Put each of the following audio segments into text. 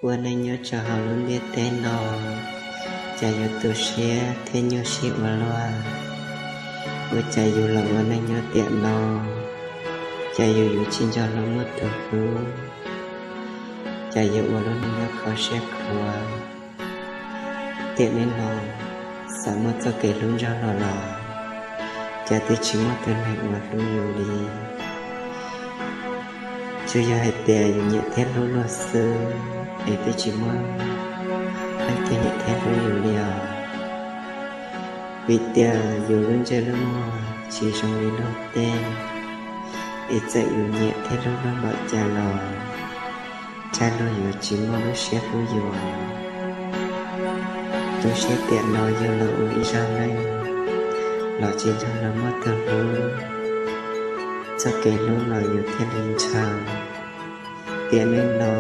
Ua neej nyob rau hauv lub ntiaj teb no, cas yuav tu siab thiab nyuaj siab ua luaj. Ua cas yus los ua neej nyob tiam no, cas yus yuav tsis nco luag muaj tus hlub, cas yuav ua lub neej nyob kho siab khuav. Tiam neej no, xav muaj txoj kev hlub nrog luag los, cas twb tsis muaj tus neeg uas hlub yus li. Tsuas yog hais tias yus nyiam thiab hlub luag xwb, es twb tsis muaj leej twg nyiam thiab hlub yus li os. Vim tias yus lub ntsej lub muag tsis zoo li luag tej, es txawm yus nyiam thiab hlub luag npaum cas los, cas luag yuav tsis muaj lub siab hlub yus. Tu siab tiam no yus los ua ib zaug neej, los tsis nrog luag muaj tus hlub, txoj kev hlub los yus thiaj li ntshaw. Tiam neej no,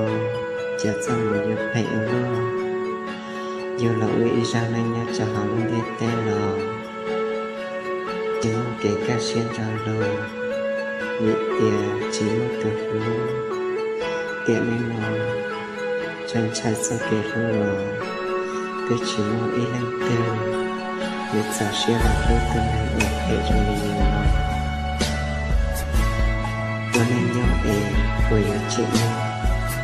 cas txoj hmoov yuav phem ua luaj. Yus los ua ib zaug neej nyob rau hauv lub ntiaj teb no, tsis muaj kev kaj siab nrog luag, vim tias tsis muaj tus hlub. Tiam neej no, txawm ntshai txoj kev hlub los, twb tsis muaj ib leej twg yuav txaus siab los hlub tus neeg uas phem zoo li yus no. Ua neej nyob es puas yuav tsim nyog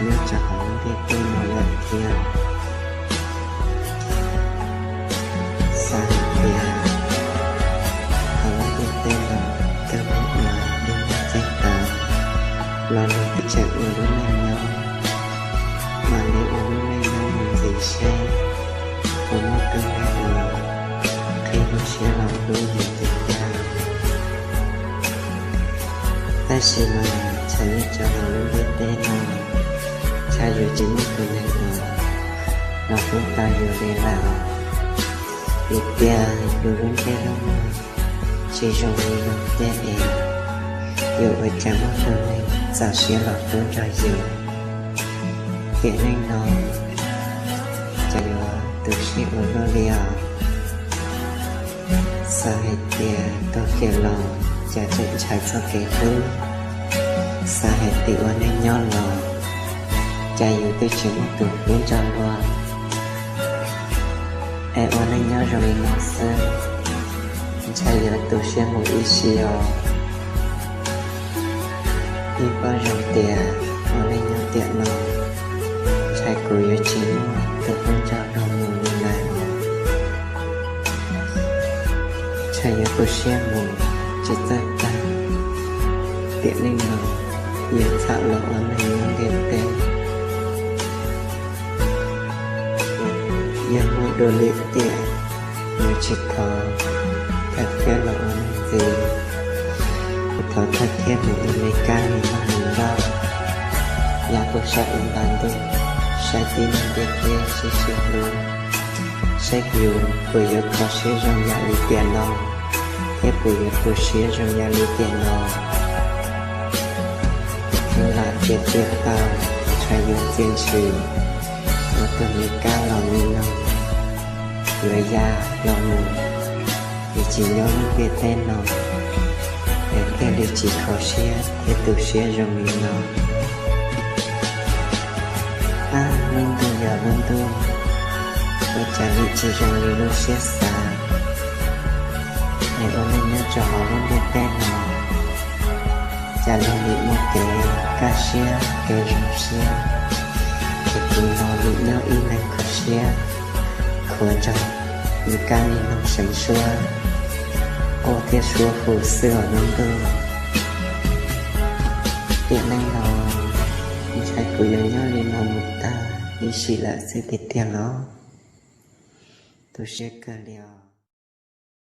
nyob rau hauv lub ntiaj teb no lawm thiab? Xav hais tias hauv lub ntiaj teb no, tus neeg uas yeej nyob txij tas los luag twb tseem ua lub neej nyob, mam li ua lub neej nyob mus ntxiv seb puas muaj tus neeg uas qhib lub siab los hlub yus li cas. Tab sis mas ntshai nyob rau hauv lub ntiaj teb no, ntshai yuav tsis muaj tus neeg uas los hlub tau yus li lawm. Vim tias yus lub ntsej lub muag tsis zoo li luag tej es, yuav ua cas muaj tus neeg txaus siab los hlub nrog yus. Tiam neej no, cas yuav tu siab ua luaj li os. Xav hais tias tuag kiag los, cas tseem ntshai txoj kev hlub. Xav hais tias ua neej nyob los, cas yus twb tsis muaj tus hlub nrog luag. Es ua neej nyob zoo li no xwb, ntshai yuav tu siab mus ib sim os. Yeej paub zoo tias ua neej nyob tiam no, ntshai kuv yuav tsis muaj tus hlub nrog luag mus li lawm. Ntshai yuav tu siab mus tsis txawj tag. Tiam neej no, yus txawm los ua neeg nyob ntiaj teb, yog muaj dua li tiam, yus tsis thov thawj thiab los ua neeg ntxiv, kuv thov thawj thiab mus ua Meskas mus noj mus loj, yav kuv saib ib nta ntuj, saib tib neeg ntiaj teb sib sib hlub, saib yus puas yuav kho siab zoo yam li tiam no, thiab puas yuav tu siab zoo yam li tiam no. Lam tias tiam tau, ntshai yuav txia ntshis, ua tug Meskas los li no, lawv ya los mus, es tsis nyob lub ntiaj teb no, es thiaj li tsis kho siab thiab tu siab zoo li no. Ab, lub ntuj yog lub ntuj, ua cas nim tsis zoo li lub siab xav. Es ua neej nyob rau hauv lub ntiaj teb no, cas luag nim muaj kev kaj siab kev zoo siab, es kuv no nim nyob ib leeg kho siab, khuav nrog Meskas niag noog seev suab, quaj thiab suab hu xwb os lub ntuj. Tiam neej no, ntshai kuv yuav nyob li no mus tag ib sim lawm xwb tiag tiag los. Tu siab kawg li os.